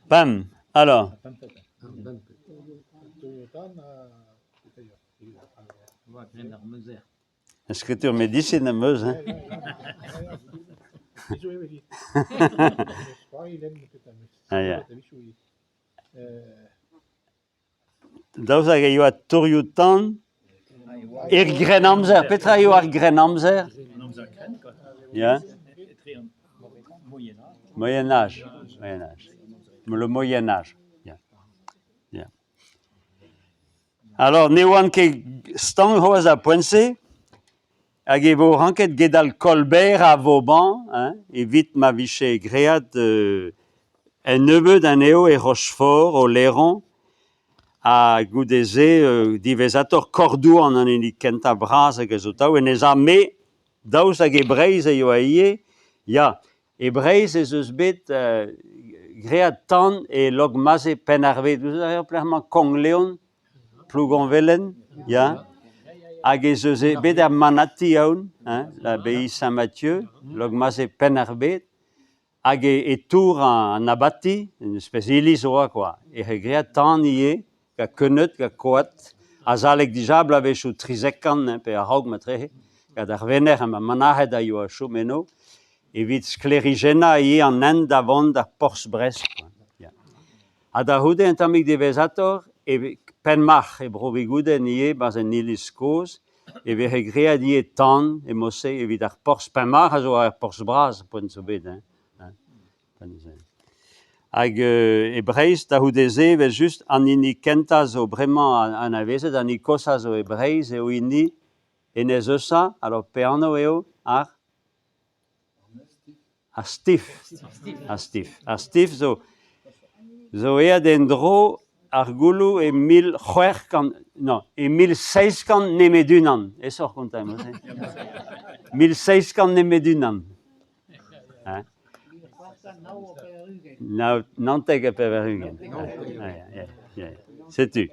Pemp, alors. Skritur medisin am eus hein. Ah ya. Daoust hag e oa tourioù-tan er Grennamzer? Petra eo ar Grennamzer? Ya. Moyen Âge. Moyen Âge. Le Moyen Âge. Ya. Ya. Alors ne oan ket stank c'hoazh ar poent-se hag e vo ranket gedal Colbert ha Vauban hein, evit ma vije graet euh, un nebeud anezho e Rochefort, Oléron, ha goude-se euh, diwezhatoc'h Kordouan an hini kentañ bras hag a zo tav en ez a me daoust hag e Breizh e oa ivez ya E Breizh ez eus bet graet tan e Lokmaze Penn-ar-Bed. Gouzout a reer pelec'h emañ Konk-Leon, Plougonvelen, ya. Hag ez eus bet er manati aon, hein, l'abbaye Saint-Mathieu, Lokmaze Penn-ar-Bed. Hag e tour an abati, un espèce iliz oa quoi, ec'h eo graet tan ivez, gant keuneud, gant koad, azalek dija bloavezhioù 13 hein, pe a-raok matreze, gant ar venec'h ha ma manac'hed a yoa o chom eno, evit sklêrijennañ ivez an hent da vont d'ar porzh Brest. Ya. Ha da c'houde un tammig diwezhatoc'h, e Penmarc'h e Bro-Vigoudenn ivez, 'barzh en iliz kozh, e veze graet ivez tan e mod-se evit ar porzh. Penmarc'h a zo ar porzh bras poent zo bet hein. Hag e Breizh, da c'houde-se evel-just, an hini kentañ zo bremañ anavezet, an hini koshañ zo e Breizh eo hini Enez-Eusa. Alors pe anv eo ar Ar Stif. Ar Stif. Ar Stif zo zo aet en-dro ar gouloù e 1600 non, e 1700 nemet unan. Aesoc'h kontañ neuze. 1700 nemet unan. 99 ha 80. Setu.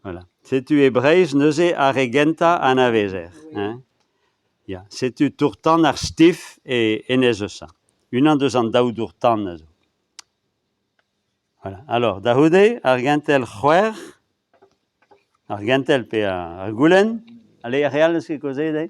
Voilà. Setu e Breizh neuze ar re gentañ anavezer. Hein. Ya, setu tour-tan ar Stif e Enez-Eusa. Unan deus an daou dour-tan a zo. Voilà. Alors, da c'houde, ar gentel c'hwec'h, ar gentel pe ar goulenn, allez, ar re all n'eus ket kaozeet, eh?